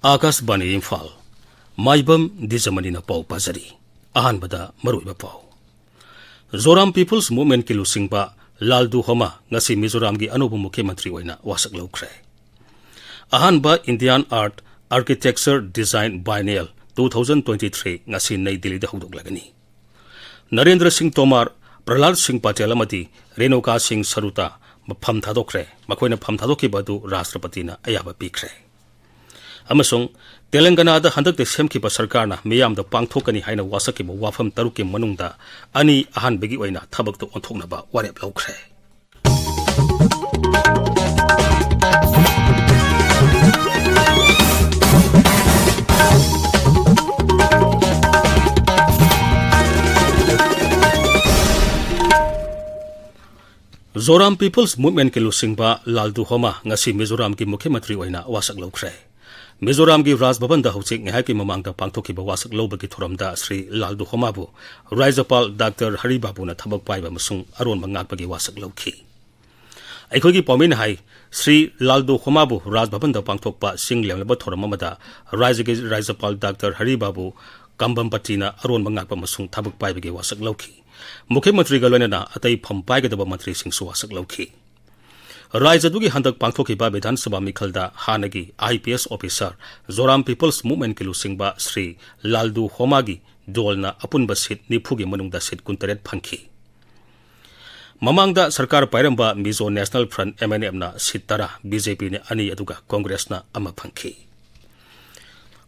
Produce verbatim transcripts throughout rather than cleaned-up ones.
ꯑꯥꯀꯥꯁꯕꯥꯅꯤ ꯏꯝꯐꯥꯜ꯫ ꯃꯥꯏꯕꯝ ꯗꯤꯖꯃꯅꯤꯅ ꯄꯥꯎ ꯄꯥꯖꯔꯤ꯫ ꯑꯍꯥꯟꯕꯗ ꯃꯔꯨꯑꯣꯏꯕ ꯄꯥꯎ꯫ ꯖꯣꯔꯥꯝ ꯄꯤꯄꯜꯁ ꯃꯨꯚꯃꯦꯟꯠꯀꯤ ꯂꯨꯆꯤꯡꯕ ꯂꯥꯜꯗꯨ ꯍꯣꯃꯥ ꯉꯁꯤ ꯃꯤꯖꯣꯔꯥꯝꯒꯤ ꯑꯅꯧꯕ ꯃꯨꯈ꯭ꯌ ꯃꯟꯇ꯭ꯔꯤ ꯑꯣꯏꯅ ꯋꯥꯁꯛ ꯂꯧꯈ꯭ꯔꯦ꯫ ꯑꯍꯥꯟꯕ Indian Art Architecture Design Biennial two thousand twenty three ꯉꯁꯤ ꯅꯩ ꯗꯤꯜꯂꯤꯗ ꯍꯧꯗꯣꯛꯂꯒꯅꯤ꯫ ꯅꯔꯦꯟꯗ꯭ꯔ ꯁꯤꯡ ꯇꯣꯃꯥꯔ, ꯄ꯭ꯔꯍꯂꯥꯗ ꯁꯤꯡ ꯄꯇꯦꯜ ꯑꯃꯗꯤ ꯔꯦꯅꯨꯀꯥ ꯁꯤꯡ ꯁꯔꯨꯇꯥ ꯐꯝ ꯊꯥꯗꯣꯛꯈ꯭ꯔꯦ꯫ ꯃꯈꯣꯏꯅ ꯐꯝ ꯊꯥꯗꯣꯛꯈꯤꯕ ꯑꯗꯨ ꯔꯥꯁꯇ꯭ꯔꯄꯇꯤꯅ ꯑꯌꯥꯕ ꯄꯤꯈ꯭ꯔꯦ꯫ ꯑꯃꯁꯨꯡ ꯇꯦꯂꯪꯒꯅꯥꯗ ꯍꯟꯗꯛꯇ ꯁꯦꯝꯈꯤꯕ ꯁꯔꯀꯥꯔꯅ ꯃꯤꯌꯥꯝꯗ ꯄꯥꯡꯊꯣꯛꯀꯅꯤ ꯍꯥꯏꯅ ꯋꯥꯁꯛꯈꯤꯕ ꯋꯥꯐꯝ ꯇꯔꯨꯛꯀꯤ ꯃꯅꯨꯡꯗ ꯑꯅꯤ ꯑꯍꯥꯟꯕꯒꯤ ꯑꯣꯏꯅ ꯊꯕꯛꯇ ꯑꯣꯟꯊꯣꯛꯅꯕ ꯋꯥꯔꯦꯞ ꯂꯧꯈ꯭ꯔꯦ꯫ ꯖꯣꯔꯥꯝ ꯄꯤꯄꯜꯁ ꯃꯨꯚꯃꯦꯟꯠꯀꯤ ꯂꯨꯆꯤꯡꯕ ꯂꯥꯜꯗꯨ ꯍꯣꯃꯥ ꯉꯁꯤ ꯃꯤꯖꯣꯔꯥꯝꯒꯤ ꯃꯨꯈ꯭ꯌ ꯃꯟꯇ꯭ꯔꯤ ꯑꯣꯏꯅ ꯋꯥꯁꯛ ꯂꯧꯈ꯭ꯔꯦ꯫ ꯃꯤꯖꯣꯔꯥꯝꯒꯤ ꯔꯥꯖ ꯚꯕꯟꯗ ꯍꯧꯖꯤꯛ ꯉꯥꯏꯍꯥꯛꯀꯤ ꯃꯃꯥꯡꯗ ꯄꯥꯡꯊꯣꯛꯈꯤꯕ ꯋꯥꯁꯛ ꯂꯧꯕꯒꯤ ꯊꯧꯔꯝꯗ ꯁ꯭ꯔꯤ ꯂꯥꯜꯗꯨ ꯍꯣꯃꯥꯕꯨ ꯔꯥꯖ꯭ꯌꯄꯥꯜ ꯗꯥꯛꯇꯔ ꯍꯔꯤ ꯕꯥꯕꯨꯅ ꯊꯕꯛ ꯄꯥꯏꯕ ꯑꯃꯁꯨꯡ ꯑꯔꯣꯟꯕ ꯉꯥꯛꯄꯒꯤ ꯋꯥꯁꯛ ꯂꯧꯈꯤ꯫ ꯑꯩꯈꯣꯏꯒꯤ ꯄꯥꯎꯃꯤꯅ ꯍꯥꯏ, ꯁ꯭ꯔꯤ ꯂꯥꯜꯗꯨ ꯍꯣꯃꯥꯕꯨ ꯔꯥꯖ ꯚꯕꯟꯗ ꯄꯥꯡꯊꯣꯛꯄ ꯆꯤꯡ ꯂꯦꯝꯂꯕ ꯊꯧꯔꯝ ꯑꯃꯗ ꯔꯥꯖ꯭ꯌꯒꯤ ꯔꯥꯖ꯭ꯌꯄꯥꯜ ꯗꯥꯛꯇꯔ ꯍꯔꯤ ꯕꯥꯕꯨ ꯀꯝꯕꯝꯄꯇꯤꯅ ꯑꯔꯣꯟꯕ ꯉꯥꯛꯄ ꯑꯃꯁꯨꯡ ꯊꯕꯛ ꯄꯥꯏꯕꯒꯤ ꯋꯥꯁꯛ ꯂꯧꯈꯤ꯫ ꯃꯨꯈ꯭ꯌ ꯃꯟꯇ꯭ꯔꯤꯒ ꯂꯣꯏꯅꯅ ꯑꯇꯩ ꯐꯝ ꯄꯥꯏꯒꯗꯕ ꯃꯟꯇ꯭ꯔꯤꯁꯤꯡꯁꯨ ꯋꯥꯁꯛ ꯂꯧꯈꯤ꯫ ꯔꯥꯖ꯭ꯌ ꯑꯗꯨꯒꯤ ꯍꯟꯗꯛ ꯄꯥꯡꯊꯣꯛꯈꯤꯕ ꯕꯤꯙꯥꯟ ꯁꯚꯥ ꯃꯤꯈꯜꯗ ꯍꯥꯟꯅꯒꯤ IPS officer ꯖꯣꯔꯥꯝ ꯄꯤꯄꯜꯁ ꯃꯨꯚꯃꯦꯟꯠꯀꯤ ꯂꯨꯆꯤꯡꯕ ꯁ꯭ꯔꯤ ꯂꯥꯜꯗꯨ ꯍꯣꯃꯥꯒꯤ ꯗꯣꯜꯅ ꯑꯄꯨꯟꯕ ꯁꯤꯠ ꯅꯤꯐꯨꯒꯤ ꯃꯅꯨꯡꯗ ꯁꯤꯠ ꯀꯨꯟꯇꯔꯦꯠ ꯐꯪꯈꯤ꯫ ꯃꯃꯥꯡꯗ ꯁꯔꯀꯥꯔ ꯄꯥꯏꯔꯝꯕ ꯃꯤꯖꯣ ꯅꯦꯁꯅꯦꯜ ꯐ꯭ꯔꯟꯠ, MNF-ꯅ ꯁꯤꯠ ꯇꯔꯥ, BJP-ꯅ ꯑꯅꯤ, ꯑꯗꯨꯒ ꯀꯣꯡꯒ꯭ꯔꯦꯁꯅ ꯑꯃ ꯐꯪꯈꯤ꯫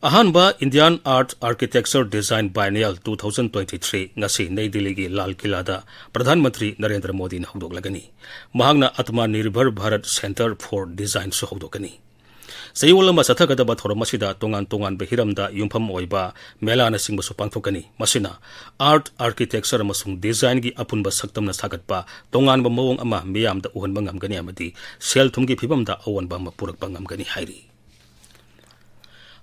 ꯑꯍꯥꯟꯕ Indian Art Architecture Design Biennial two thousand twenty three ꯉꯁꯤ ꯅꯩ ꯗꯤꯜꯂꯤꯒꯤ ꯂꯥꯜ ꯀꯤꯂꯥꯗ ꯄ꯭ꯔꯙꯥꯟ ꯃꯟꯇ꯭ꯔꯤ ꯅꯔꯦꯟꯗ꯭ꯔ ꯃꯣꯗꯤꯅ ꯍꯧꯗꯣꯛꯂꯒꯅꯤ꯫ ꯃꯍꯥꯛꯅ Atmanirbhar Bharat Centre for Design-ꯁꯨ ꯍꯧꯗꯣꯛꯀꯅꯤ꯫ ꯆꯌꯣꯜ ꯑꯃ ꯆꯠꯊꯒꯗꯕ ꯊꯧꯔꯝ ꯑꯁꯤꯗ ꯇꯣꯉꯥꯟ ꯇꯣꯉꯥꯟꯕ ꯍꯤꯔꯝꯗ ꯌꯨꯝꯐꯝ ꯑꯣꯏꯕ ꯃꯦꯂꯥꯅꯆꯤꯡꯕꯁꯨ ꯄꯥꯡꯊꯣꯛꯀꯅꯤ꯫ ꯃꯁꯤꯅ art, architecture ꯑꯃꯁꯨꯡ design-ꯒꯤ ꯑꯄꯨꯟꯕ ꯁꯛꯇꯝꯅ ꯁꯥꯒꯠꯄ ꯇꯣꯉꯥꯟꯕ ꯃꯑꯣꯡ ꯑꯃ ꯃꯤꯌꯥꯝꯗ ꯎꯍꯟꯕ ꯉꯝꯒꯅꯤ ꯑꯃꯗꯤ ꯁꯦꯜ ꯊꯨꯝꯒꯤ ꯐꯤꯕꯝꯗ ꯑꯑꯣꯟꯕ ꯑꯃ ꯄꯨꯔꯛꯄ ꯉꯝꯒꯅꯤ ꯍꯥꯏꯔꯤ꯫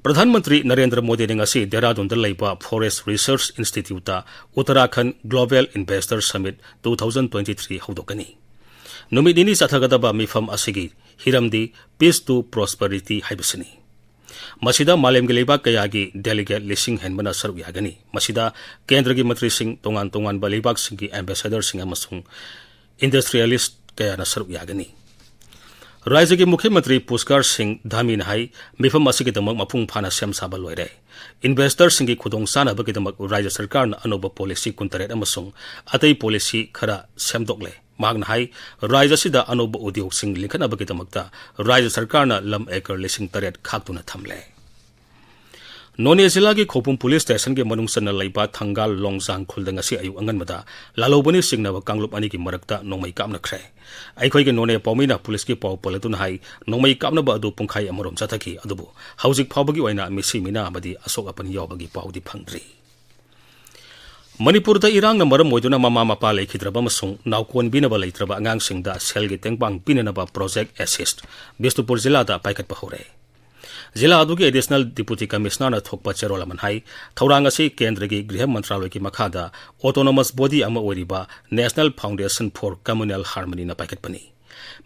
ꯄ꯭ꯔꯙꯥꯟ ꯃꯟꯇ꯭ꯔꯤ ꯅꯔꯦꯟꯗ꯭ꯔ ꯃꯣꯗꯤꯅ ꯉꯁꯤ ꯗꯦꯍꯔꯥꯗꯨꯟꯗ ꯂꯩꯕ Forest Research Institute-ꯇ Uttarakhand Global Investor Summit two thousand twenty three ꯍꯧꯗꯣꯛꯀꯅꯤ꯫ ꯅꯨꯃꯤꯠ ꯅꯤꯅꯤ ꯆꯠꯊꯒꯗꯕ ꯃꯤꯐꯝ ꯑꯁꯤꯒꯤ ꯍꯤꯔꯝꯗꯤ Peace to Prosperity ꯍꯥꯏꯕꯁꯤꯅꯤ꯫ ꯃꯁꯤꯗ ꯃꯥꯂꯦꯝꯒꯤ ꯂꯩꯕꯥꯛ ꯀꯌꯥꯒꯤ delegate ꯂꯤꯁꯤꯡ ꯍꯦꯟꯕꯅ ꯁꯔꯨꯛ ꯌꯥꯒꯅꯤ꯫ ꯃꯁꯤꯗ ꯀꯦꯟꯗ꯭ꯔꯒꯤ ꯃꯟꯇ꯭ꯔꯤꯁꯤꯡ, ꯇꯣꯉꯥꯟ ꯇꯣꯉꯥꯟꯕ ꯂꯩꯕꯥꯛꯁꯤꯡꯒꯤ ambassadorꯁꯤꯡ ꯑꯃꯁꯨꯡ industrialist ꯀꯌꯥꯅ ꯁꯔꯨꯛ ꯌꯥꯒꯅꯤ꯫ ꯔꯥꯖ꯭ꯌꯒꯤ ꯃꯨꯈ꯭ꯌ ꯃꯟꯇ꯭ꯔꯤ ꯄꯨꯁꯀꯔ ꯁꯤꯡ ꯙꯥꯃꯤꯅ ꯍꯥꯏ, ꯃꯤꯐꯝ ꯑꯁꯤꯒꯤꯗꯃꯛ ꯃꯄꯨꯡ ꯐꯥꯅ ꯁꯦꯝ ꯁꯥꯕ ꯂꯣꯏꯔꯦ꯫ Investorꯁꯤꯡꯒꯤ ꯈꯨꯗꯣꯡ ꯆꯥꯅꯕꯒꯤꯗꯃꯛ ꯔꯥꯖ꯭ꯌ ꯁꯔꯀꯥꯔꯅ ꯑꯅꯧꯕ policy ꯀꯨꯟꯇꯔꯦꯠ ꯑꯃꯁꯨꯡ ꯑꯇꯩ policy ꯈꯔ ꯁꯦꯝꯗꯣꯛꯂꯦ꯫ ꯃꯍꯥꯛꯅ ꯍꯥꯏ, ꯔꯥꯖ꯭ꯌ ꯑꯁꯤꯗ ꯑꯅꯧꯕ ꯎꯗ꯭ꯌꯣꯒꯁꯤꯡ ꯂꯤꯡꯈꯠꯅꯕꯒꯤꯗꯃꯛꯇ ꯔꯥꯖ꯭ꯌ ꯁꯔꯀꯥꯔꯅ ꯂꯝ acre ꯂꯤꯁꯤꯡ ꯇꯔꯦꯠ ꯈꯥꯛꯇꯨꯅ ꯊꯝꯂꯦ꯫ ꯅꯣꯅꯦ ꯖꯤꯂꯥꯒꯤ ꯈꯧꯄꯨꯝ police stationꯒꯤ ꯃꯅꯨꯡ ꯆꯟꯅ ꯂꯩꯕ ꯊꯪꯒꯥꯜ ꯂꯣꯡꯖꯥꯡ ꯈꯨꯜꯗ ꯉꯁꯤ ꯑꯌꯨꯛ ꯑꯉꯟꯕꯗ ꯂꯥꯂꯧꯕꯅꯤ ꯆꯤꯡꯅꯕ ꯀꯥꯡꯂꯨꯞ ꯑꯅꯤꯒꯤ ꯃꯔꯛꯇ ꯅꯣꯡꯃꯩ ꯀꯥꯞꯅꯈ꯭ꯔꯦ꯫ ꯑꯩꯈꯣꯏꯒꯤ ꯅꯣꯅꯦ ꯄꯥꯎꯃꯤꯅ policeꯀꯤ ꯄꯥꯎ ꯄꯜꯂꯗꯨꯅ ꯍꯥꯏ, ꯅꯣꯡꯃꯩ ꯀꯥꯞꯅꯕ ꯑꯗꯨ ꯄꯨꯡꯈꯥꯏ ꯑꯃꯔꯣꯝ ꯆꯠꯊꯈꯤ, ꯑꯗꯨꯕꯨ ꯍꯧꯖꯤꯛ ꯐꯥꯎꯕꯒꯤ ꯑꯣꯏꯅ ꯃꯤꯁꯤ ꯃꯤꯅꯥ ꯑꯃꯗꯤ ꯑꯁꯣꯛ ꯑꯄꯟ ꯌꯥꯎꯕꯒꯤ ꯄꯥꯎꯗꯤ ꯐꯪꯗ꯭ꯔꯤ꯫ ꯃꯅꯤꯄꯨꯔꯗ ꯏꯔꯥꯡꯅ ꯃꯔꯝ ꯑꯣꯏꯗꯨꯅ ꯃꯃꯥ ꯃꯄꯥ ꯂꯩꯈꯤꯗ꯭ꯔꯕ ꯑꯃꯁꯨꯡ ꯅꯥꯎꯀꯣꯟꯕꯤꯅꯕ ꯂꯩꯇ꯭ꯔꯕ ꯑꯉꯥꯡꯁꯤꯡꯗ ꯁꯦꯜꯒꯤ ꯇꯦꯡꯕꯥꯡ ꯄꯤꯅꯅꯕ Project Assist ꯕꯤꯁꯅꯨꯄꯨꯔ ꯖꯤꯂꯥꯗ ꯄꯥꯏꯈꯠꯄ ꯍꯧꯔꯦ꯫ ꯖꯤꯂꯥ ꯑꯗꯨꯒꯤ Additional Deputy Commissionerꯅ ꯊꯣꯛꯄ ꯆꯦꯔꯣꯜ ꯑꯃꯅ ꯍꯥꯏ, ꯊꯧꯔꯥꯡ ꯑꯁꯤ ꯀꯦꯟꯗ꯭ꯔꯒꯤ ꯒ꯭ꯔꯤꯍ ꯃꯟꯇ꯭ꯔꯥꯂꯣꯏꯒꯤ ꯃꯈꯥꯗ autonomous body ꯑꯃ ꯑꯣꯏꯔꯤꯕ National Foundation for Communal Harmonyꯅ ꯄꯥꯏꯈꯠꯄꯅꯤ꯫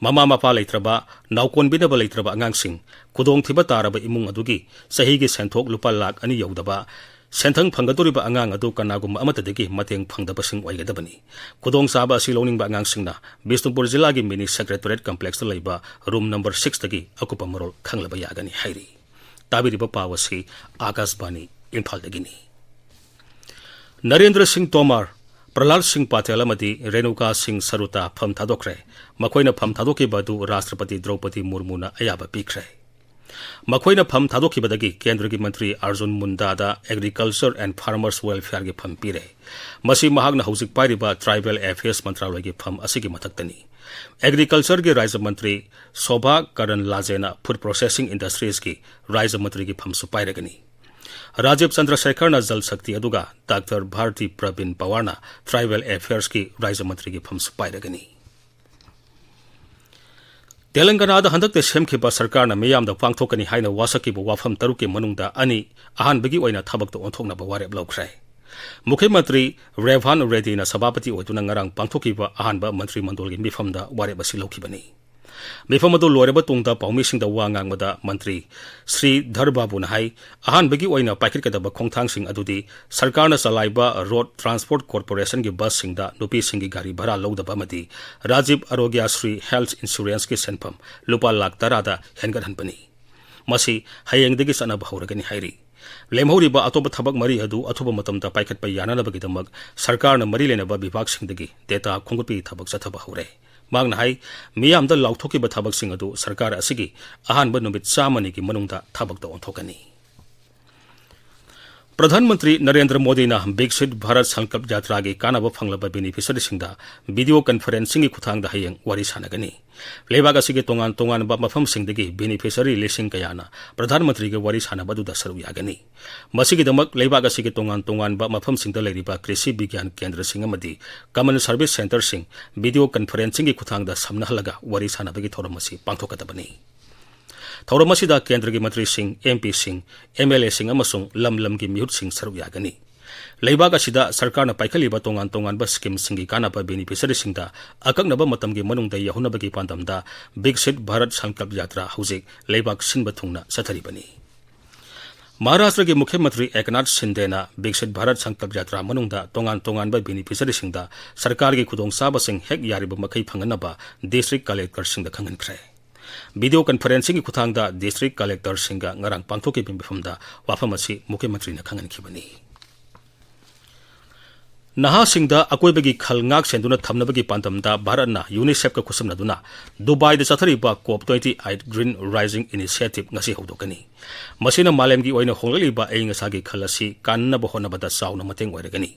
ꯃꯃꯥ ꯃꯄꯥ ꯂꯩꯇ꯭ꯔꯕ, ꯅꯥꯎꯀꯣꯟꯕꯤꯅꯕ ꯂꯩꯇ꯭ꯔꯕ ꯑꯉꯥꯡꯁꯤꯡ, ꯈꯨꯗꯣꯡꯊꯤꯕ ꯇꯥꯔꯕ ꯏꯃꯨꯡ ꯑꯗꯨꯒꯤ ꯆꯍꯤꯒꯤ ꯁꯦꯟꯊꯣꯛ ꯂꯨꯄꯥ ꯂꯥꯈ ꯑꯅꯤ ꯌꯧꯗꯕ, ꯁꯦꯟꯊꯪ ꯐꯪꯒꯗꯧꯔꯤꯕ ꯑꯉꯥꯡ ꯑꯗꯨ ꯀꯅꯥꯒꯨꯝꯕ ꯑꯃꯠꯇꯗꯒꯤ ꯃꯇꯦꯡ ꯐꯪꯗꯕꯁꯤꯡ ꯑꯣꯏꯒꯗꯕꯅꯤ꯫ ꯈꯨꯗꯣꯡꯆꯥꯕ ꯑꯁꯤ ꯂꯧꯅꯤꯡꯕ ꯑꯉꯥꯡꯁꯤꯡꯅ ꯕꯤꯁꯅꯨꯄꯨꯔ ꯖꯤꯂꯥꯒꯤ Mini Secretariat Complexꯇ ꯂꯩꯕ room number sixꯇꯒꯤ ꯑꯀꯨꯞꯄ ꯃꯔꯣꯜ ꯈꯪꯂꯕ ꯌꯥꯒꯅꯤ ꯍꯥꯏꯔꯤ꯫ ꯇꯥꯕꯤꯔꯤꯕ ꯄꯥꯎ ꯑꯁꯤ ꯑꯥꯀꯥꯁꯕꯥꯅꯤ ꯏꯝꯐꯥꯜꯗꯒꯤꯅꯤ꯫ ꯅꯔꯦꯟꯗ꯭ꯔ ꯁꯤꯡ ꯇꯣꯃꯔ, ꯄ꯭ꯔꯍꯂꯥꯗ ꯁꯤꯡ ꯄꯥꯇꯦꯜ ꯑꯃꯗꯤ ꯔꯦꯅꯨꯀꯥ ꯁꯤꯡ ꯁꯔꯨꯇꯥ ꯐꯝ ꯊꯥꯗꯣꯛꯈ꯭ꯔꯦ꯫ ꯃꯈꯣꯏꯅ ꯐꯝ ꯊꯥꯗꯣꯛꯈꯤꯕ ꯑꯗꯨ ꯔꯥꯁꯇ꯭ꯔꯄꯇꯤ ꯗ꯭ꯔꯧꯄꯗꯤ ꯃꯨꯔꯃꯨꯅ ꯑꯌꯥꯕ ꯄꯤꯈ꯭ꯔꯦ꯫ ꯃꯈꯣꯏꯅ ꯐꯝ ꯊꯥꯗꯣꯛꯈꯤꯕꯗꯒꯤ ꯀꯦꯟꯗ꯭ꯔꯒꯤ ꯃꯟꯇ꯭ꯔꯤ ꯑꯥꯔꯖꯨꯟ ꯃꯨꯟꯗꯥꯗ Agriculture and Farmers Welfareꯒꯤ ꯐꯝ ꯄꯤꯔꯦ꯫ ꯃꯁꯤ ꯃꯍꯥꯛꯅ ꯍꯧꯖꯤꯛ ꯄꯥꯏꯔꯤꯕ Tribal Affairs ꯃꯟꯇ꯭ꯔꯥꯂꯣꯏꯒꯤ ꯐꯝ ꯑꯁꯤꯒꯤ ꯃꯊꯛꯇꯅꯤ꯫ Agricultureꯒꯤ ꯔꯥꯖ꯭ꯌ ꯃꯟꯇ꯭ꯔꯤ ꯁꯣꯚꯥ ꯀꯔꯟ ꯂꯥꯖꯦꯅ Food Processing Industriesꯀꯤ ꯔꯥꯖ꯭ꯌ ꯃꯟꯇ꯭ꯔꯤꯒꯤ ꯐꯝꯁꯨ ꯄꯥꯏꯔꯒꯅꯤ꯫ ꯔꯥꯖꯤꯕ ꯆꯟꯗ꯭ꯔ ꯁꯦꯈꯔꯅ ꯖꯜ ꯁꯛꯇꯤ ꯑꯗꯨꯒ ꯗꯥꯛꯇꯔ ꯚꯥꯔꯇꯤ ꯄ꯭ꯔꯕꯤꯟ ꯄꯋꯥꯔꯅ Tribal Affairsꯀꯤ ꯔꯥꯖ꯭ꯌ ꯃꯟꯇ꯭ꯔꯤꯒꯤ ꯐꯝꯁꯨ ꯄꯥꯏꯔꯒꯅꯤ꯫ ꯇꯦꯂꯪꯒꯅꯥꯗ ꯍꯟꯗꯛꯇ ꯁꯦꯝꯈꯤꯕ ꯁꯔꯀꯥꯔꯅ ꯃꯤꯌꯥꯝꯗ ꯄꯥꯡꯊꯣꯛꯀꯅꯤ ꯍꯥꯏꯅ ꯋꯥꯁꯛꯈꯤꯕ ꯋꯥꯐꯝ ꯇꯔꯨꯛꯀꯤ ꯃꯅꯨꯡꯗ ꯑꯅꯤ ꯑꯍꯥꯟꯕꯒꯤ ꯑꯣꯏꯅ ꯊꯕꯛꯇ ꯑꯣꯟꯊꯣꯛꯅꯕ ꯋꯥꯔꯦꯞ ꯂꯧꯈ꯭ꯔꯦ꯫ ꯃꯨꯈ꯭ꯌ ꯃꯟꯇ꯭ꯔꯤ ꯔꯦꯚꯥꯟ ꯔꯦꯗꯤꯅ ꯁꯚꯥꯄꯇꯤ ꯑꯣꯏꯗꯨꯅ ꯉꯔꯥꯡ ꯄꯥꯡꯊꯣꯛꯈꯤꯕ ꯑꯍꯥꯟꯕ ꯃꯟꯇ꯭ꯔꯤ ꯃꯟꯗꯜꯒꯤ ꯃꯤꯐꯝꯗ ꯋꯥꯔꯦꯞ ꯑꯁꯤ ꯂꯧꯈꯤꯕꯅꯤ꯫ ꯃꯤꯐꯝ ꯑꯗꯨ ꯂꯣꯏꯔꯕ ꯇꯨꯡꯗ ꯄꯥꯎꯃꯤꯁꯤꯡꯗ ꯋꯥ ꯉꯥꯡꯕꯗ ꯃꯟꯇ꯭ꯔꯤ ꯁ꯭ꯔꯤ ꯙꯔ ꯕꯥꯕꯨꯅ ꯍꯥꯏ, ꯑꯍꯥꯟꯕꯒꯤ ꯑꯣꯏꯅ ꯄꯥꯏꯈꯠꯀꯗꯕ ꯈꯣꯡꯊꯥꯡꯁꯤꯡ ꯑꯗꯨꯗꯤ ꯁꯔꯀꯥꯔꯅ ꯆꯂꯥꯏꯕ ꯔꯣꯗ ꯇ꯭ꯔꯥꯟꯁꯄꯣꯔꯠ ꯀꯣꯔꯄꯣꯔꯦꯁꯟꯒꯤ ꯕꯁꯁꯤꯡꯗ ꯅꯨꯄꯤꯁꯤꯡꯒꯤ ꯒꯥꯔꯤ ꯚꯔꯥ ꯂꯧꯗꯕ ꯑꯃꯗꯤ ꯔꯥꯖꯤꯕ ꯑꯔꯣꯒ꯭ꯌꯥ ꯁ꯭ꯔꯤ ꯍꯦꯜꯊ ꯏꯟꯁꯨꯔꯦꯟꯁꯀꯤ ꯁꯦꯟꯐꯝ ꯂꯨꯄꯥ ꯂꯥꯈ ꯇꯔꯥꯗ ꯍꯦꯟꯒꯠꯍꯟꯕꯅꯤ꯫ ꯃꯁꯤ ꯍꯌꯦꯡꯗꯒꯤ ꯆꯠꯅꯕ ꯍꯧꯔꯒꯅꯤ ꯍꯥꯏꯔꯤ꯫ ꯂꯦꯝꯍꯧꯔꯤꯕ ꯑꯇꯣꯞꯄ ꯊꯕꯛ ꯃꯔꯤ ꯑꯗꯨ ꯑꯊꯨꯕ ꯃꯇꯝꯗ ꯄꯥꯏꯈꯠꯄ ꯌꯥꯅꯅꯕꯒꯤꯗꯃꯛ ꯁꯔꯀꯥꯔꯅ ꯃꯔꯤ ꯂꯩꯅꯕ ꯕꯤꯚꯥꯒꯁꯤꯡꯗꯒꯤ ꯗꯦꯇꯥ ꯈꯣꯝꯒꯠꯄꯒꯤ ꯊꯕꯛ ꯆꯠꯊꯕ ꯍꯧꯔꯦ꯫ ꯃꯍꯥꯛꯅ ꯍꯥꯏ, ꯃꯤꯌꯥꯝꯗ ꯂꯥꯎꯊꯣꯛꯈꯤꯕ ꯊꯕꯛꯁꯤꯡ ꯑꯗꯨ ꯁꯔꯀꯥꯔ ꯑꯁꯤꯒꯤ ꯑꯍꯥꯟꯕ ꯅꯨꯃꯤꯠ ꯆꯥꯝꯃꯅꯤꯒꯤ ꯃꯅꯨꯡꯗ ꯊꯕꯛꯇ ꯑꯣꯟꯊꯣꯛꯀꯅꯤ꯫ ꯄ꯭ꯔꯙꯥꯟ ꯃꯟꯇ꯭ꯔꯤ ꯅꯔꯦꯟꯗ꯭ꯔ ꯃꯣꯗꯤꯅ ꯕꯤꯛꯁꯤꯠ ꯚꯥꯔꯠ ꯁꯪꯀꯜꯞ ꯌꯥꯇ꯭ꯔꯥꯒꯤ ꯀꯥꯟꯅꯕ ꯐꯪꯂꯕ ꯕꯦꯅꯤꯐꯤꯁꯔꯤꯁꯤꯡꯗ ꯚꯤꯗꯤꯑꯣ ꯀꯟꯐꯔꯦꯟꯁꯤꯡꯒꯤ ꯈꯨꯠꯊꯥꯡꯗ ꯍꯌꯦꯡ ꯋꯥꯔꯤ ꯁꯥꯟꯅꯒꯅꯤ꯫ ꯂꯩꯕꯥꯛ ꯑꯁꯤꯒꯤ ꯇꯣꯉꯥꯟ ꯇꯣꯉꯥꯟꯕ ꯃꯐꯝꯁꯤꯡꯗꯒꯤ ꯕꯦꯅꯤꯐꯤꯁꯔꯤ ꯂꯤꯁꯤꯡ ꯀꯌꯥꯅ ꯄ꯭ꯔꯙꯥꯟ ꯃꯟꯇ꯭ꯔꯤꯒ ꯋꯥꯔꯤ ꯁꯥꯟꯅꯕ ꯑꯗꯨꯗ ꯁꯔꯨꯛ ꯌꯥꯒꯅꯤ꯫ ꯃꯁꯤꯒꯤꯗꯃꯛ ꯂꯩꯕꯥꯛ ꯑꯁꯤꯒꯤ ꯇꯣꯉꯥꯟ ꯇꯣꯉꯥꯟꯕ ꯃꯐꯝꯁꯤꯡꯗ ꯂꯩꯔꯤꯕ ꯀ꯭ꯔꯤꯁꯤ ꯕꯤꯒ꯭ꯌꯥꯟ ꯀꯦꯟꯗ꯭ꯔꯁꯤꯡ ꯑꯃꯗꯤ ꯀꯃꯟ ꯁꯔꯚꯤꯁ ꯁꯦꯟꯇꯔꯁꯤꯡ ꯚꯤꯗꯤꯑꯣ ꯀꯟꯐꯔꯦꯟꯁꯤꯡꯒꯤ ꯈꯨꯠꯊꯥꯡꯗ ꯁꯝꯅꯍꯜꯂꯒ ꯋꯥꯔꯤ ꯁꯥꯟꯅꯕꯒꯤ ꯊꯧꯔꯝ ꯑꯁꯤ ꯄꯥꯡꯊꯣꯛꯀꯗꯕꯅꯤ꯫ ꯊꯧꯔꯝ ꯑꯁꯤꯗ ꯀꯦꯟꯗ꯭ꯔꯒꯤ ꯃꯟꯇ꯭ꯔꯤꯁꯤꯡ, ꯑꯦꯝ ꯄꯤꯁꯤꯡ, ꯑꯦꯝ ꯑꯦꯜ ꯑꯦꯁꯤꯡ ꯑꯃꯁꯨꯡ ꯂꯝ ꯂꯝꯒꯤ ꯃꯤꯍꯨꯠꯁꯤꯡ ꯁꯔꯨꯛ ꯌꯥꯒꯅꯤ꯫ ꯂꯩꯕꯥꯛ ꯑꯁꯤꯗ ꯁꯔꯀꯥꯔꯅ ꯄꯥꯏꯈꯠꯂꯤꯕ ꯇꯣꯉꯥꯟ ꯇꯣꯉꯥꯟꯕ ꯁ꯭ꯀꯤꯝꯁꯤꯡꯒꯤ ꯀꯥꯟꯅꯕ ꯕꯦꯅꯤꯐꯤꯁꯔꯤꯁꯤꯡꯗ ꯑꯀꯛꯅꯕ ꯃꯇꯝꯒꯤ ꯃꯅꯨꯡꯗ ꯌꯧꯍꯟꯅꯕꯒꯤ ꯄꯥꯟꯗꯝꯗ ꯕꯤꯛꯁꯤꯠ ꯚꯥꯔꯠ ꯁꯪꯀꯜꯞ ꯌꯥꯇ꯭ꯔꯥ ꯍꯧꯖꯤꯛ ꯂꯩꯕꯥꯛ ꯁꯤꯟꯕ ꯊꯨꯡꯅ ꯆꯠꯊꯔꯤꯕꯅꯤ꯫ ꯃꯍꯥꯔꯥꯁꯇ꯭ꯔꯒꯤ ꯃꯨꯈ꯭ꯌ ꯃꯟꯇ꯭ꯔꯤ ꯑꯦꯀꯅꯥꯊ ꯁꯤꯟꯗꯦꯅ ꯕꯤꯛꯁꯤꯠ ꯚꯥꯔꯠ ꯁꯪꯀꯜꯞ ꯌꯥꯇ꯭ꯔꯥ ꯃꯅꯨꯡꯗ ꯇꯣꯉꯥꯟ ꯇꯣꯉꯥꯟꯕ ꯕꯦꯅꯤꯐꯤꯁꯔꯤꯁꯤꯡꯗ ꯁꯔꯀꯥꯔꯒꯤ ꯈꯨꯗꯣꯡꯆꯥꯕꯁꯤꯡ ꯍꯦꯛ ꯌꯥꯔꯤꯕ ꯃꯈꯩ ꯐꯪꯍꯟꯅꯕ ꯗꯤꯁꯇ꯭ꯔꯤꯛ ꯀꯂꯦꯛꯇꯔꯁꯤꯡꯗ ꯈꯪꯍꯟꯈ꯭ꯔꯦ꯫ ꯚꯤꯗꯤꯑꯣ ꯀꯟꯐꯔꯦꯟꯁꯤꯡꯒꯤ ꯈꯨꯠꯊꯥꯡꯗ ꯗꯤꯁꯇ꯭ꯔꯤꯛ ꯀꯂꯦꯛꯇꯔꯁꯤꯡꯒ ꯉꯔꯥꯡ ꯄꯥꯡꯊꯣꯛꯈꯤꯕ ꯃꯤꯐꯝꯗ ꯋꯥꯐꯝ ꯑꯁꯤ ꯃꯨꯈ꯭ꯌ ꯃꯟꯇ꯭ꯔꯤꯅ ꯈꯪꯍꯟꯈꯤꯕꯅꯤ꯫ ꯅꯍꯥꯁꯤꯡꯗ ꯑꯀꯣꯏꯕꯒꯤ ꯈꯜ ꯉꯥꯛ ꯁꯦꯟꯗꯨꯅ ꯊꯝꯅꯕꯒꯤ ꯄꯥꯟꯗꯝꯗ ꯚꯥꯔꯠꯅ ꯌꯨꯅꯤꯁꯦꯐꯀ ꯈꯨꯠꯁꯝꯅꯗꯨꯅ ꯗꯨꯕꯥꯏꯗ ꯆꯠꯊꯔꯤꯕ cope twenty eight green rising initiative ꯉꯁꯤ ꯍꯧꯗꯣꯛꯀꯅꯤ꯫ ꯃꯁꯤꯅ ꯃꯥꯂꯦꯝꯒꯤ ꯑꯣꯏꯅ ꯍꯣꯡꯂꯛꯂꯤꯕ ꯑꯏꯪ ꯑꯁꯥꯒꯤ ꯈꯜ ꯑꯁꯤ ꯀꯥꯟꯅꯅꯕ ꯍꯣꯠꯅꯕꯗ ꯆꯥꯎꯅ ꯃꯇꯦꯡ ꯑꯣꯏꯔꯒꯅꯤ꯫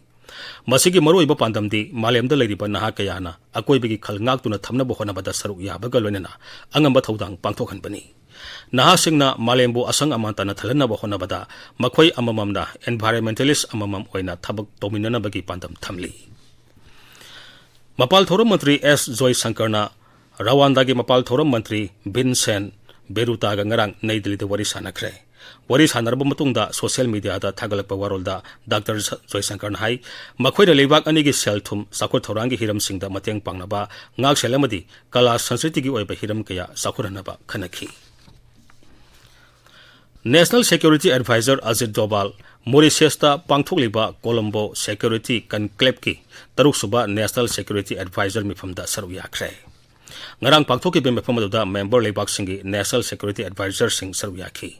ꯃꯁꯤꯒꯤ ꯃꯔꯨꯑꯣꯏꯕ ꯄꯥꯟꯗꯝꯗꯤ ꯃꯥꯂꯦꯝꯗ ꯂꯩꯔꯤꯕ ꯅꯍꯥ ꯀꯌꯥꯅ ꯑꯀꯣꯏꯕꯒꯤ ꯈꯜ ꯉꯥꯛꯇꯨꯅ ꯊꯝꯅꯕ ꯍꯣꯠꯅꯕꯗ ꯁꯔꯨꯛ ꯌꯥꯕꯒ ꯂꯣꯏꯅꯅ ꯑꯉꯝꯕ ꯊꯧꯗꯥꯡ ꯄꯥꯡꯊꯣꯛꯍꯟꯕꯅꯤ꯫ ꯅꯍꯥꯁꯤꯡꯅ ꯃꯥꯂꯦꯝꯕꯨ ꯑꯁꯪ ꯑꯃꯥꯟ ꯇꯥꯅ ꯊꯜꯍꯟꯅꯕ ꯍꯣꯠꯅꯕꯗ ꯃꯈꯣꯏ ꯑꯃꯃꯝꯅ environmentalist ꯑꯃꯃꯝ ꯑꯣꯏꯅ ꯊꯕꯛ ꯇꯧꯃꯤꯟꯅꯅꯕꯒꯤ ꯄꯥꯟꯗꯝ ꯊꯝꯂꯤ꯫ ꯃꯄꯥꯜ ꯊꯧꯔꯝ ꯃꯟꯇ꯭ꯔꯤ ꯑꯦꯁ ꯖꯣꯏꯁꯪꯀꯔꯅ ꯔꯋꯥꯟꯗꯥꯒꯤ ꯃꯄꯥꯜ ꯊꯧꯔꯝ ꯃꯟꯇ꯭ꯔꯤ ꯚꯤꯟꯁꯦꯟ ꯕꯦꯔꯨꯇꯥꯒ ꯉꯔꯥꯡ ꯅꯩ ꯗꯤꯜꯂꯤꯗ ꯋꯥꯔꯤ ꯁꯥꯟꯅꯈ꯭ꯔꯦ꯫ ꯋꯥꯔꯤ ꯁꯥꯟꯅꯔꯕ ꯃꯇꯨꯡꯗ ꯁꯣꯁꯤꯌꯦꯜ ꯃꯤꯗꯤꯌꯥꯗ ꯊꯥꯒꯠꯂꯛꯄ ꯋꯥꯔꯣꯜꯗ ꯗꯥꯛꯇꯔ ꯖꯣꯏꯁꯪꯀꯔꯅ ꯍꯥꯏ, ꯃꯈꯣꯏꯅ ꯂꯩꯕꯥꯛ ꯑꯅꯤꯒꯤ ꯁꯦꯜ ꯊꯨꯝ, ꯆꯥꯎꯈꯠ ꯊꯧꯔꯥꯡꯒꯤ ꯍꯤꯔꯝꯁꯤꯡꯗ ꯃꯇꯦꯡ ꯄꯥꯡꯅꯕ, ꯉꯥꯛꯁꯦꯜ ꯑꯃꯗꯤ ꯀꯂꯥ ꯁꯪꯁꯀ꯭ꯔꯤꯇꯤꯒꯤ ꯑꯣꯏꯕ ꯍꯤꯔꯝ ꯀꯌꯥ ꯆꯥꯎꯈꯠꯍꯟꯅꯕ ꯈꯟꯅꯈꯤ꯫ National Security Advisor Ajit ꯗꯣꯚꯥꯜ ꯃꯣꯔꯤꯁꯤꯌꯁꯇ ꯄꯥꯡꯊꯣꯛꯂꯤꯕ Colombo Security Conclaveꯀꯤ ꯇꯔꯨꯛꯁꯨꯕ National Security Advisor ꯃꯤꯐꯝꯗ ꯁꯔꯨꯛ ꯌꯥꯈ꯭ꯔꯦ꯫ ꯉꯔꯥꯡ ꯄꯥꯡꯊꯣꯛꯈꯤꯕ ꯃꯤꯐꯝ ꯑꯗꯨꯗ ꯃꯦꯝꯕꯔ ꯂꯩꯕꯥꯛꯁꯤꯡꯒꯤ National Security Advisorꯁꯤꯡ ꯁꯔꯨꯛ ꯌꯥꯈꯤ꯫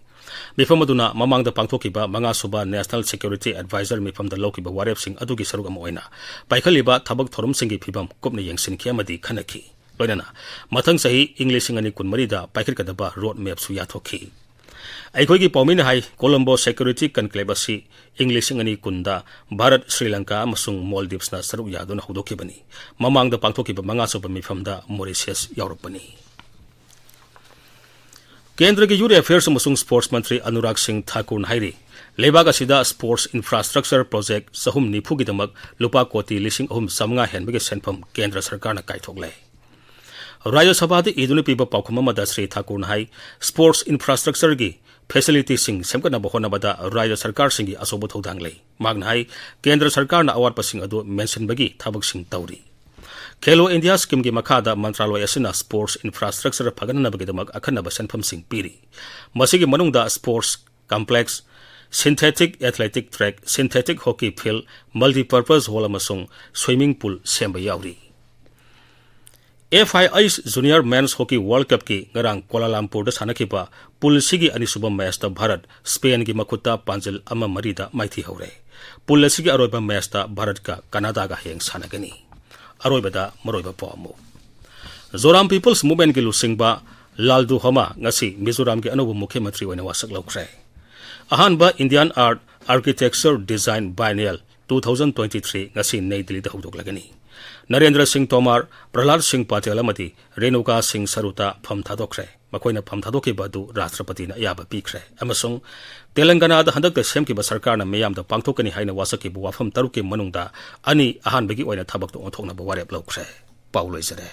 ꯃꯤꯐꯝ ꯑꯗꯨꯅ ꯃꯃꯥꯡꯗ ꯄꯥꯡꯊꯣꯛꯈꯤꯕ ꯃꯉꯥꯁꯨꯕ National Security Advisor ꯃꯤꯐꯝꯗ ꯂꯧꯈꯤꯕ ꯋꯥꯔꯦꯞꯁꯤꯡ ꯑꯗꯨꯒꯤ ꯁꯔꯨꯛ ꯑꯃ ꯑꯣꯏꯅ ꯄꯥꯏꯈꯠꯂꯤꯕ ꯊꯕꯛ ꯊꯧꯔꯝꯁꯤꯡꯒꯤ ꯐꯤꯕꯝ ꯀꯨꯞꯅ ꯌꯦꯡꯁꯤꯟꯈꯤ ꯑꯃꯗꯤ ꯈꯟꯅꯈꯤ꯫ ꯂꯣꯏꯅꯅ ꯃꯊꯪ ꯆꯍꯤ ꯏꯪ ꯂꯤꯁꯤꯡ ꯑꯅꯤ ꯀꯨꯟꯃꯔꯤꯗ ꯄꯥꯏꯈꯠꯀꯗꯕ ꯔꯣꯗ ꯃꯦꯞꯁꯨ ꯌꯥꯊꯣꯛꯈꯤ꯫ ꯑꯩꯈꯣꯏꯒꯤ ꯄꯥꯎꯃꯤꯅ ꯍꯥꯏ, ꯀꯣꯂꯝꯕꯣ Security Conclave ꯑꯁꯤ ꯏꯪ ꯂꯤꯁꯤꯡ ꯑꯅꯤ ꯀꯨꯟꯗ ꯚꯥꯔꯠ, ꯁ꯭ꯔꯤ ꯂꯪꯀꯥ ꯑꯃꯁꯨꯡ ꯃꯣꯜꯗꯤꯞꯁꯅ ꯁꯔꯨꯛ ꯌꯥꯗꯨꯅ ꯍꯧꯗꯣꯛꯈꯤꯕꯅꯤ꯫ ꯃꯃꯥꯡꯗ ꯄꯥꯡꯊꯣꯛꯈꯤꯕ ꯃꯉꯥꯁꯨꯕ ꯃꯤꯐꯝꯗ ꯃꯣꯔꯤꯁꯤꯌꯁ ꯌꯥꯎꯔꯛꯄꯅꯤ꯫ ꯀꯦꯟꯗ꯭ꯔꯒꯤ Youth Affairs ꯑꯃꯁꯨꯡ Sports ꯃꯟꯇ꯭ꯔꯤ ꯑꯅꯨꯔꯥꯒ ꯁꯤꯡ ꯊꯥꯀꯨꯔꯅ ꯍꯥꯏꯔꯤ, ꯂꯩꯕꯥꯛ ꯑꯁꯤꯗ sports infrastructure project ꯆꯍꯨꯝ ꯅꯤꯐꯨꯒꯤꯗꯃꯛ ꯂꯨꯄꯥ ꯀꯣꯇꯤ ꯂꯤꯁꯤꯡ ꯑꯍꯨꯝ ꯆꯥꯃꯉꯥ ꯍꯦꯟꯕꯒꯤ ꯁꯦꯟꯐꯝ ꯀꯦꯟꯗ꯭ꯔ ꯁꯔꯀꯥꯔꯅ ꯀꯥꯏꯊꯣꯛꯂꯦ꯫ ꯔꯥꯖ꯭ꯌ ꯁꯚꯥꯗ ꯏꯗꯨꯅ ꯄꯤꯕ ꯄꯥꯎꯈꯨꯝ ꯑꯃꯗ ꯁ꯭ꯔꯤ ꯊꯥꯀꯨꯔꯅ ꯍꯥꯏ, sports infrastructureꯒꯤ facilityꯁꯤꯡ ꯁꯦꯝꯒꯠꯅꯕ ꯍꯣꯠꯅꯕꯗ ꯔꯥꯖ꯭ꯌ ꯁꯔꯀꯥꯔꯁꯤꯡꯒꯤ ꯑꯆꯧꯕ ꯊꯧꯗꯥꯡ ꯂꯩ꯫ ꯃꯍꯥꯛꯅ ꯍꯥꯏ, ꯀꯦꯟꯗ꯭ꯔ ꯁꯔꯀꯥꯔꯅ ꯑꯋꯥꯠꯄꯁꯤꯡ ꯑꯗꯨ ꯃꯦꯟꯁꯤꯟꯕꯒꯤ ꯊꯕꯛꯁꯤꯡ ꯇꯧꯔꯤ꯫ ꯈꯦꯂꯣ ꯏꯟꯗꯤꯌꯥ ꯁ꯭ꯀꯤꯝꯒꯤ ꯃꯈꯥꯗ ꯃꯟꯇ꯭ꯔꯥꯂꯣꯏ ꯑꯁꯤꯅ sports infrastructure ꯐꯒꯠꯅꯅꯕꯒꯤꯗꯃꯛ ꯑꯈꯟꯅꯕ ꯁꯦꯟꯐꯝꯁꯤꯡ ꯄꯤꯔꯤ꯫ ꯃꯁꯤꯒꯤ ꯃꯅꯨꯡꯗ sports complex, synthetic athletic track, synthetic hockey field, multipurpose hall ꯑꯃꯁꯨꯡ swimming pool ꯁꯦꯝꯕ ꯌꯥꯎꯔꯤ꯫ FIH Junior Men's Hockey World Cupꯀꯤ ꯉꯔꯥꯡ ꯀꯣꯂꯥꯂꯝꯄꯨꯔꯗ ꯁꯥꯟꯅꯈꯤꯕ pool Cꯒꯤ ꯑꯅꯤꯁꯨꯕ matchꯇ ꯚꯥꯔꯠ ꯁ꯭ꯄꯦꯟꯒꯤ ꯃꯈꯨꯠꯇ ꯄꯥꯟꯖꯤꯜ ꯑꯃ ꯃꯔꯤꯗ ꯃꯥꯏꯊꯤꯍꯧꯔꯦ꯫ Pool Cꯒꯤ ꯑꯔꯣꯏꯕ matchꯇ ꯚꯥꯔꯠꯀ ꯀꯅꯥꯗꯥꯒ ꯍꯌꯦꯡ ꯁꯥꯟꯅꯒꯅꯤ꯫ ꯑꯔꯣꯏꯕꯗ ꯃꯔꯨꯑꯣꯏꯕ ꯄꯥꯎ ꯑꯃꯨꯛ꯫ ꯖꯣꯔꯥꯝ People's Movementꯀꯤ ꯂꯨꯆꯤꯡꯕ ꯂꯥꯜꯗꯨ ꯍꯣꯃꯥ ꯉꯁꯤ ꯃꯤꯖꯣꯔꯥꯝꯒꯤ ꯑꯅꯧꯕ ꯃꯨꯈ꯭ꯌ ꯃꯟꯇ꯭ꯔꯤ ꯑꯣꯏꯅ ꯋꯥꯁꯛ ꯂꯧꯈ꯭ꯔꯦ꯫ ꯑꯍꯥꯟꯕ Indian Art Architecture Design Biennial two thousand twenty three ꯉꯁꯤ ꯅꯩ ꯗꯤꯜꯂꯤꯗ ꯍꯧꯗꯣꯛꯂꯒꯅꯤ꯫ ꯅꯔꯦꯟꯗ꯭ꯔ ꯁꯤꯡ ꯇꯣꯃꯥꯔ, ꯄ꯭ꯔꯍꯂꯥꯗ ꯁꯤꯡ ꯄꯥꯇꯦꯜ ꯑꯃꯗꯤ ꯔꯦꯅꯨꯀꯥ ꯁꯤꯡ ꯁꯔꯨꯇꯥ ꯐꯝ ꯊꯥꯗꯣꯛꯈ꯭ꯔꯦ꯫ ꯃꯈꯣꯏꯅ ꯐꯝ ꯊꯥꯗꯣꯛꯈꯤꯕ ꯑꯗꯨ ꯔꯥꯁꯇ꯭ꯔꯄꯇꯤꯅ ꯑꯌꯥꯕ ꯄꯤꯈ꯭ꯔꯦ ꯑꯃꯁꯨꯡ ꯇꯦꯂꯪꯒꯅꯥꯗ ꯍꯟꯗꯛꯇ ꯁꯦꯝꯈꯤꯕ ꯁꯔꯀꯥꯔꯅ ꯃꯤꯌꯥꯝꯗ ꯄꯥꯡꯊꯣꯛꯀꯅꯤ ꯍꯥꯏꯅ ꯋꯥꯁꯛꯈꯤꯕ ꯋꯥꯐꯝ ꯇꯔꯨꯛꯀꯤ ꯃꯅꯨꯡꯗ ꯑꯅꯤ ꯑꯍꯥꯟꯕꯒꯤ ꯑꯣꯏꯅ ꯊꯕꯛꯇ ꯑꯣꯟꯊꯣꯛꯅꯕ ꯋꯥꯔꯦꯞ ꯂꯧꯈ꯭ꯔꯦ꯫ ꯄꯥꯎ ꯂꯣꯏꯖꯔꯦ꯫